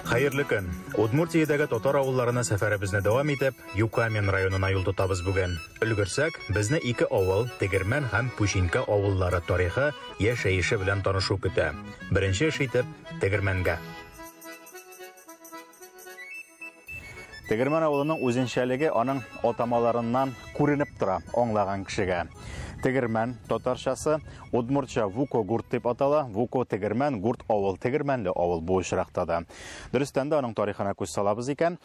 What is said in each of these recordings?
Хәерле көн! Удмуртиядәге татар авылларына сәфәребезне дәвам итеп, Юкамен районына юл тотабыз бүген. Өлгерсәк, безне ике авыл, Тегермән һәм Пүчинкә авыллары тарихы, яшәеше белән танышу көтә. Беренче эш итеп, Тегермәнгә. Тегермән авылының үзенчәлеге аның атамаларыннан күренеп тора, аңлаган кешегә. Тегермән татарчасы удмуртча Вуко Гурт дип атала. Вуко тегермән, Гурт авыл, тегермәнле авыл бу очракта да. Дөрестән дә аның тарихына күз салабыз икән,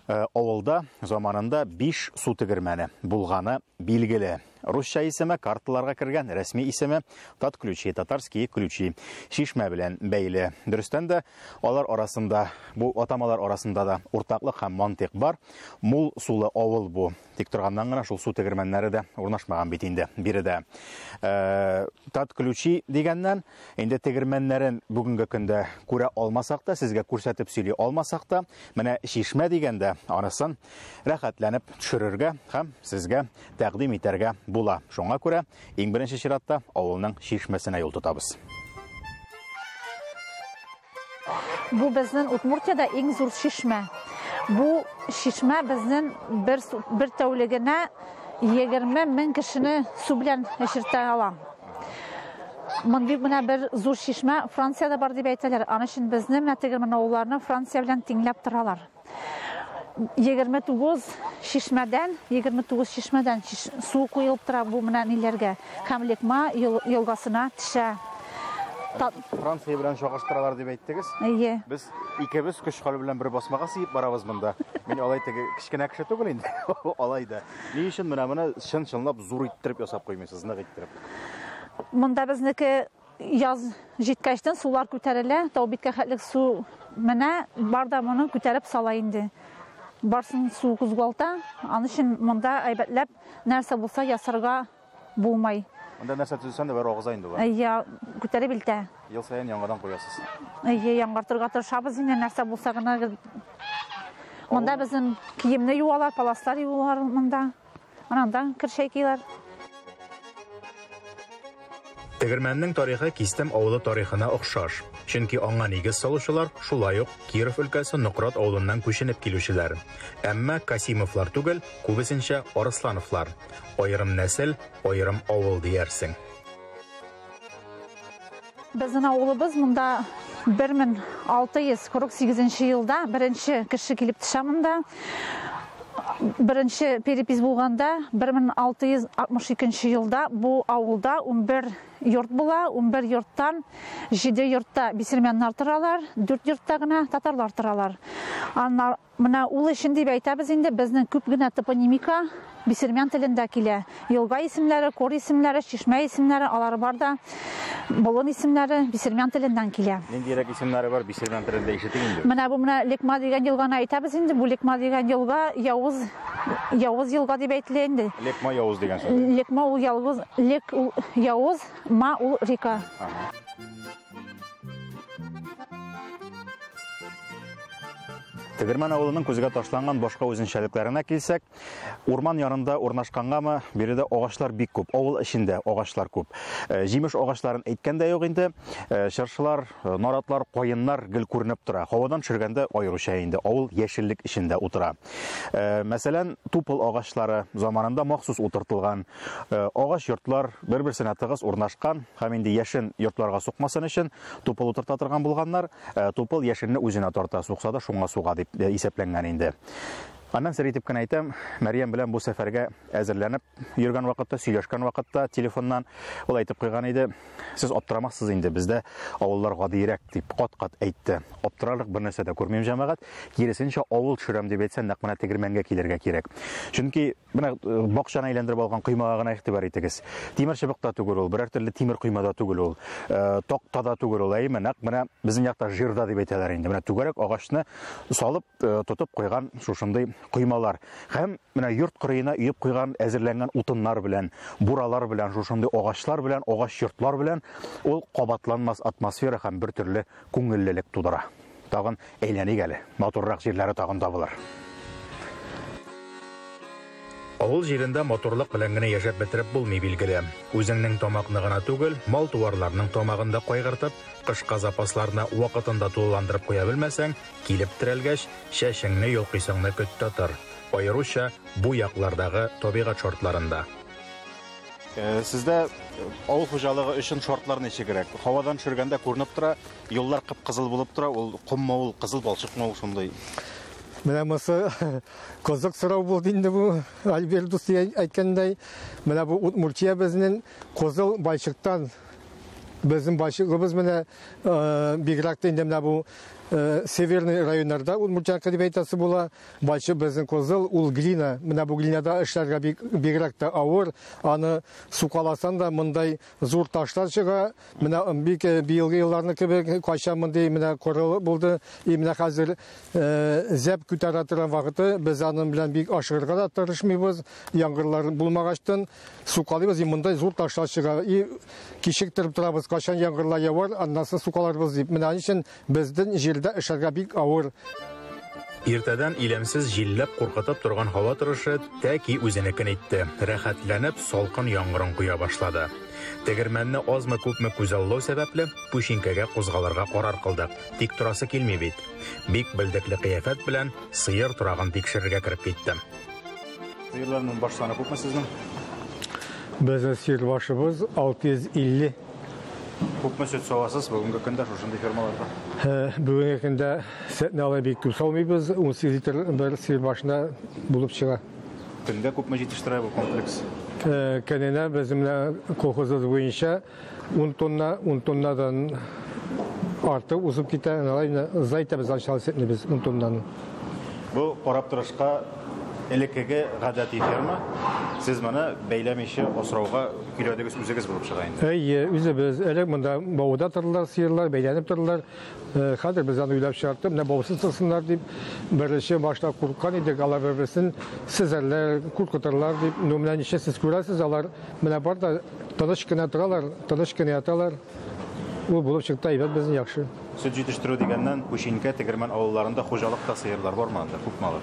э, авылда заманында 5 су тегермәне булганы билгеле. Русча исеме карталарга кергән, рәсми исеме Татключи, татарские ключи, чишмә белән бәйле. Дөрестән дә, алар арасында, бу атамалар арасында да уртаклык һәм мантыйк бар. Мул сулы авыл бу. Тик торганнан гына шул су тегермәннәре дә урнашмаган бит инде биредә. Э, Татключи дигәннән, инде тегермәннәрен бүгенге көндә күрә алмасак та, сезгә күрсәтеп сөйли алмасак та, менә чишмә дигәндә анысын рәхәтләнеп төшерергә һәм сезгә тәкъдим итәргә була. Шуңа күрә иң беренче чиратта авылның чишмәсенә юл тотабыз. Бу безнең Удмуртиядә иң зур чишмә. Бу чишмә безнең бер, бер тәүлегенә 20 мең кешене су белән эчертә ала. Мондый менә бер зур чишмә Франциядә бар дип әйтәләр. Аның өчен безне менә тегермән авылларны Франция белән тиңләп торалар. 29 чишмәдән, 29 чишмәдән су куелып тора бу менә ниләргә. Һәм Лекма елгасына төшә. Франция белән чагыштыралар дип әйттегез. Әйе. Без икебез көч хәл белән бер басмага сыеп барабыз монда. Мин алай теге кечкенә кеше түгел инде. Алай да. Ни өчен менә моны чын-чынлап зур иттереп ясап куймыйсыз, нык иттереп? Монда безнеке Яз җиткәчтен сулар күтәрелә, тау биткә хәтлек су менә, бар да моны күтәреп сала инде. Барсын су кузгалта, аның өчен монда әйбәтләп нәрсә булса ясарга булмай. Монда нәрсә төзесәң дә бер агыза инде ул. Әйе, күтәреп илтә. Ел саен яңадан куясыз. Әйе, яңартырга тырышабыз инде, нәрсә булса гына. Монда безнең киемне юалар, паласлар юалар монда. Анандан кер чәйкиләр. Тегермәннең тарихы Кистем авылы тарихына охшаш. Чөнки аңа нигез салучылар шулай ук Киров өлкәсе Нократ авылыннан күченеп килүчеләр. Әмма Касимовлар түгел, күбесенчә Арыслановлар. Аерым нәсел, аерым авыл диярсең. Безнең авылыбыз монда 1648 елда беренче кеше килеп төшә монда. Беренче перепись булганда 1662 елда бу авылда 11 йорт була. 11 йорттан 7 йортта бисермяннар торалар, 4 йортта гына татарлар торалар. Аннар Менә ул өчен дип әйтәбез инде, безнең күп генә топонимика бисермян телендә килә. Елга исемнәре, кор исемнәре, чишмә исемнәре, алары бар да, болын исемнәре бисермян теленнән килә. Ниндирәк исемнәре бар бисермян телендә, ишетик инде. Менә бу менә Лекма дигән елганы әйтәбез инде. Бу Лекма дигән елга явыз, явыз елга дип әйтелә инде. Лекма явыз дигән сүз. Лекма ул ялгыз, лек ул явыз, ма ул река. Ага. Тегермән авылының күзгә ташланган башка үзенчәлекләренә килсәк, урман янында урнашкангамы, биредә агачлар бик күп, авыл эчендә агачлар күп. Э, җимеш агачларын әйткән дә юк инде, э, чыршылар, э, наратлар, каеннар гел күренеп тора. Һавадан төшергәндә аеруча инде авыл яшеллек эчендә утыра. Мәсәлән, тупыл агачлары заманында махсус утыртылган. Агач йортлар бер-берсенә тыгыз урнашкан һәм инде яшен йортларга сукмасын өчен тупыл утырта торган булганнар. Тупыл яшенне үзенә тарта, сукса да шуңа суга дип исәпләнгән инде. Аннан сер итеп кенә әйтәм, Мәрьям белән бу сәфәргә әзерләнеп йөргән вакытта, сөйләшкән вакытта телефоннан ул әйтеп куйган иде, сез аптырамассыз инде, бездә авыллар гадиерәк дип кат-кат әйтте. Аптырарлык бер нәрсә дә күрмим, җәмәгать. Киресенчә, авыл төшерәм дип әйтсә, нәкъ менә тегермәнгә килергә кирәк. Чөнки Менә э, бакчаны әйләндереп алган коймага гына игътибар итегез. Тимер чыбык та түгел ул, берәр төрле тимер койма да түгел ул. Э, такта да түгел ул, әйеме? Нәкъ менә безнең якта жирда дип әйтәләр инде. Менә түгәрәк агачны салып, э, тотып куйган шушындый коймалар. Һәм менә йорт кырыена өеп куйган әзерләнгән утыннар белән, буралар белән, шушындый агачлар белән, агач йортлар белән ул кабатланмас атмосфера һәм бер төрле күңеллелек тудыра. Тагын әйләник әле, матуррак җирләре тагын табылыр. Авыл җирендә матурлык белән генә яшәп бетереп булмый, билгеле. Үзеңнең тамакны гына түгел, мал-туарларның тамагын да кайгыртып, кышка запасларны вакытында тулыландырып куя белмәсәң, килеп терәлгәч, чәчеңне йолкыйсыңны көт тә тор. Аеруча бу яклардагы табигать шартларында. Сездә авыл хуҗалыгы өчен шартлар ничегрәк? Һавадан төшергәндә күренеп тора, юллар кып-кызыл булып тора, ул коммы ул, кызыл балчыкмы ул шундый? Менә монысы кызык сорау булды инде бу, Альберт дус әйткәндәй. Менә бу Удмуртия безнең кызыл балчыктан, безнең балчыгыбыз менә бигрәк тә инде менә бу северный районнарда Удмуртияныкы дип әйтәсе була. Балчык безнең кызыл, ул глина. Менә бу глинада эшләргә бигрәк тә авыр. Аны сукаласаң да мондай зур ташлар чыга. Менә бик быелгы елларны кебек кайчан мондый менә коры булды. И менә хәзер зәп күтәрә торган вакыты, без аның белән бик ашыгырга да тырышмыйбыз. Яңгырлар булмагачтын сукалыйбыз, и мондай зур ташлар чыга. И кичектереп торабыз, кайчан яңгырлар явар, аннан соң сукаларбыз дип. Менә аның өчен безнең җирдә эшләргә бик авыр. Иртәдән иләмсез җилләп куркытып торган һава торышы тәки үзенекен итте. Рәхәтләнеп салкын яңгырын коя башлады. Тегермәнне азмы-күпме күзаллау сәбәпле, Пүчинкәгә кузгалырга карар кылдык. Тик торасы килми бит. Бик белдекле кыяфәт белән сыер торагын тикшерергә кереп киттем. Сыерларның баш саны күпме сезнең? Безнең сыер башыбыз 650. Күпме сөт савасыз бүгенге көндә шушындый фермаларда? Бүгенге көндә сөтне алай бик күп саумыйбыз. 18 литр бер сыер башына булып чыга. Көндә күпме җитештерә бу комплекс? Көненә безнең менә колхозыбыз буенча 10 тонна, 10 тоннадан артык узып китә. Алай ыза итәбез анчалы сөтне без 10 тоннаны. Бу карап торышка элеккеге гадәти ферма. Сез моны бәйләмичә асрауга көйләдегез үзегез булып чыга инде. Әйе, үзебез. Элек монда бауда тордылар сыерлар, бәйләнеп тордылар. Хәзер без аны уйлап чыгарттык, менә баусыз торсыннар дип. Беренче башта курккан идек, алар бер-берсен сизәрләр, куркытырлар дип. Ну, менә ничә сез күрәсез, алар менә бар да тыныч кенә торалар, тыныч кенә яталар. Ул булып чыкты, әйбәт безнең яхшы. Сөт җитештерү дигәннән, Пүчинкә, Тегермән авылларында хуҗалыкта сыерлар бармы анда? Күпме алар?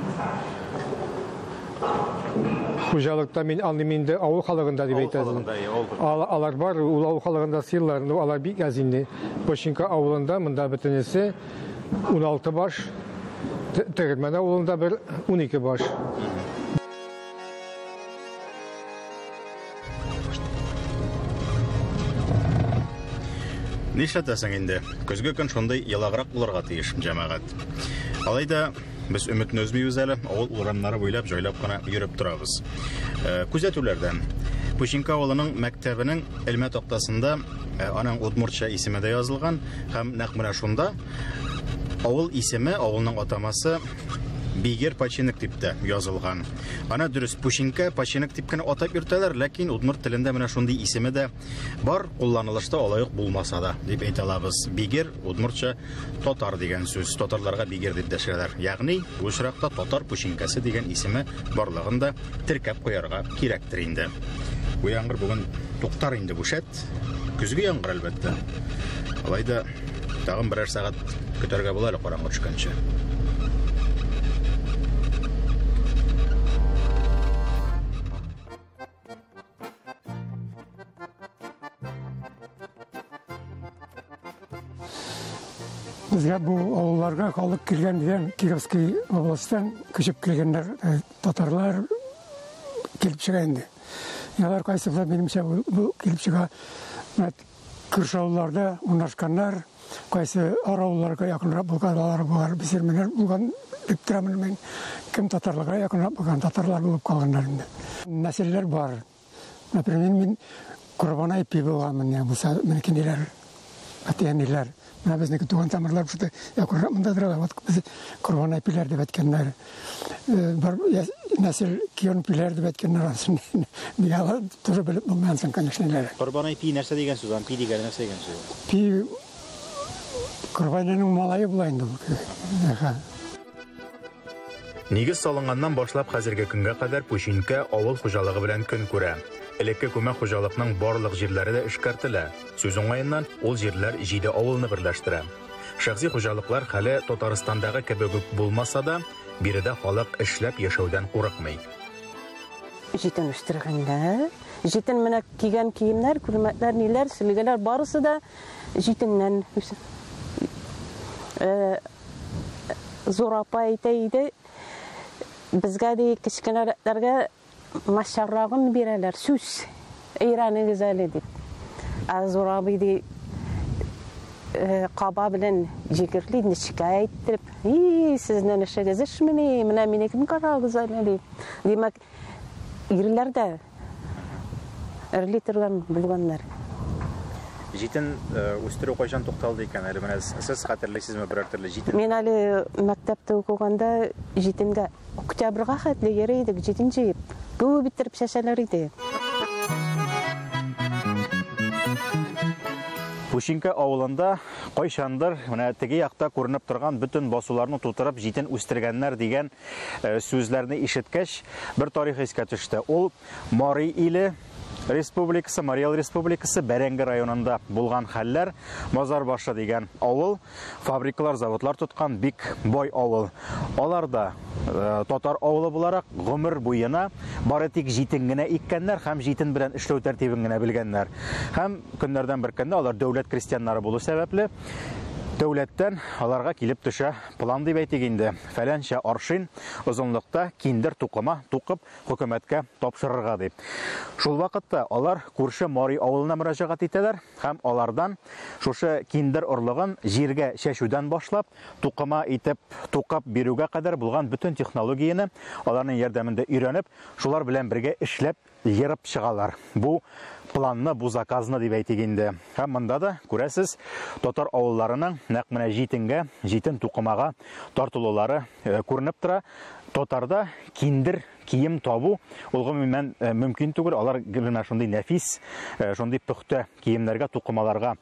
Хуҗалыкта мин аңлыйм инде авыл халыгында дип әйтәсез. Авыл халыгында, әйе, авыл хуҗалыгында. Алар бар, ул авыл халыгында сыерлар, но алар бик әз инде. Пүчинкә авылында монда бөтенесе 16 баш, Тегермән авылында бер 12 баш. Нишләтәсең инде? Көзге көн шундый елаграк булырга тиеш, җәмәгать. Алай да без өметне өзмибез әле, авыл урамнары буйлап җайлап кына йөреп торабыз. Күзәтүләрдән. Пүчинкә авылының мәктәбенең элмә тактасында аның удмуртча исеме дә язылган һәм нәкъ менә шунда авыл исеме, авылның атамасы Бигер Починок дип тә язылган. Аны дөрес Пүчинкә, Починок дип кенә атап йөртәләр, ләкин удмурт телендә менә шундый исеме дә бар, кулланылышта алай ук булмаса да, дип әйтә алабыз. Бигер удмуртча татар дигән сүз. Татарларга бигер дип дәшәләр. Ягъни, бу очракта татар Пүчинкәсе дигән исеме барлыгын да теркәп куярга кирәктер инде. Бу яңгыр бүген туктар инде бу шәт. Көзге яңгыр, әлбәттә. Алай да тагын берәр сәгать көтәргә була әле караңгы төшкәнче. Безгә бу авылларга халык килгән дигән Кировский областьтан күчеп килгәннәр, татарлар килеп чыга инде. Алар кайсы булса, минемчә, бу килеп чыга. Менә күрше авылларда урнашканнар, кайсы ар авылларга якынрак булган, алар булар, бесерменнәр булган дип торамын мин. Кем татарларга якынрак булган, татарлар булып калганнар инде. Нәселләр бар. Например, мин Корбанай пи булганмын, я булса, минеке ниләр, әти-әниләр. Менә безнеке туган тамырлар шушы якынрак монда торалар. Вот без Корбанай пиләр дип әйткәннәр. Бар нәсел кион пиләр дип әйткәннәр анысын. Нигә алар тоже белеп булмагансың, конечно, ниләр. Корбанай пи нәрсә дигән сүз? Ан пи дигәне нәрсә дигән сүз? Пи Корбанайның малае була инде ул. Әһә. Нигез салынганнан башлап хәзерге көнгә кадәр Пүчинкә авыл хуҗалыгы белән көн күрә. Элекке күмәк хуҗалыкның барлык җирләре дә эшкәртелә. Сүз уңаеннан, ул җирләр 7 авылны берләштерә. Шәхси хуҗалыклар хәле Татарстандагы кебек үк булмаса да, биредә халык эшләп яшәүдән курыкмый. Җитен үстергәннәр. Җитен менә кигән киемнәр, күлмәкләр, ниләр, сөлгеләр барысы да җитеннән. Зур апа әйтә иде, безгә ди кечкенәрәкләргә начаррагын бирәләр, сүз өйрәнегез әле дип. Ә зур абый ди каба белән җигерли, нечкә әйттереп, и, сезнең эшегез эшмени, менә минекен карагыз әле ди. Димәк, ирләр дә эрли торган булганнар. Җитен үстерү кайчан тукталды икән? Әле менә сез хәтерлисезме берәр төрле җитен? Мин әле мәктәптә укыганда җитенгә октябрьгә хәтле йөри идек, җитен җыеп. Күп иттереп чәчәләр иде. Пүчинкә авылында кайчандыр менә теге якта күренеп торган бөтен басуларны тутырып җитен үстергәннәр дигән сүзләрне ишеткәч, бер тарих искә төште. Ул Мари иле Республикасы, Марий Эл Республикасы Бәрәңге районында булган хәлләр. Мазарбашы дигән авыл, фабрикалар, заводлар тоткан бик бай авыл. Алар да татар авылы буларак гомер буена бары тик җитен генә иккәннәр һәм җитен белән эшләү тәртибен генә белгәннәр. Һәм көннәрдән бер көнне алар дәүләт крестьяннары булу сәбәпле, дәүләттән аларга килеп төшә план дип әйтик инде. Фәләнчә аршин озынлыкта киндер тукыма тукып хөкүмәткә тапшырырга дип. Шул вакытта алар күрше Мари авылына мөрәҗәгать итәләр һәм алардан шушы киндер орлыгын җиргә чәчүдән башлап, тукыма итеп тукып бирүгә кадәр булган бөтен технологияне аларның ярдәмендә өйрәнеп, шулар белән бергә эшләп ерып чыгалар. Бу планны, бу заказны дип әйтик инде. Һәм монда да күрәсез, татар авылларының нәкъ менә җитенгә, җитен тукымага тартылулары күренеп тора. Татарда киндер кием табу ул гомумән мөмкин түгел. Алар гел менә шундый нәфис, шундый пөхтә киемнәргә, тукымаларга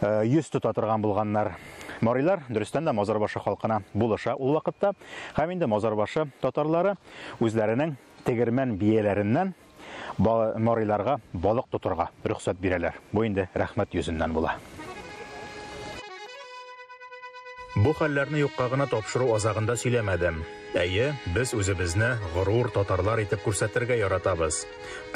йөз тота торган булганнар. Марилар дөрестән дә Мазарбашы халкына булыша ул вакытта. Һәм инде Мазарбашы татарлары үзләренең тегермән бияләреннән мариларга балык тотырга рөхсәт бирәләр. Бу инде рәхмәт йөзеннән була. Бу хәлләрне юкка гына тапшыру азагында сөйләмәдем. Әйе, без үзебезне горур татарлар итеп күрсәтергә яратабыз.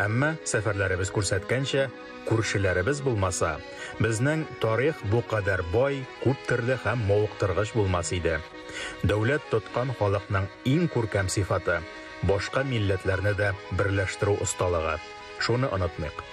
Әмма сәфәрләребез күрсәткәнчә, күршеләребез булмаса, безнең тарих бу кадәр бай, күп төрле һәм мавыктыргыч булмас иде. Дәүләт тоткан халыкның иң күркәм сыйфаты башка милләтләрне дә берләштерү осталыгы. Шуны онытмыйк.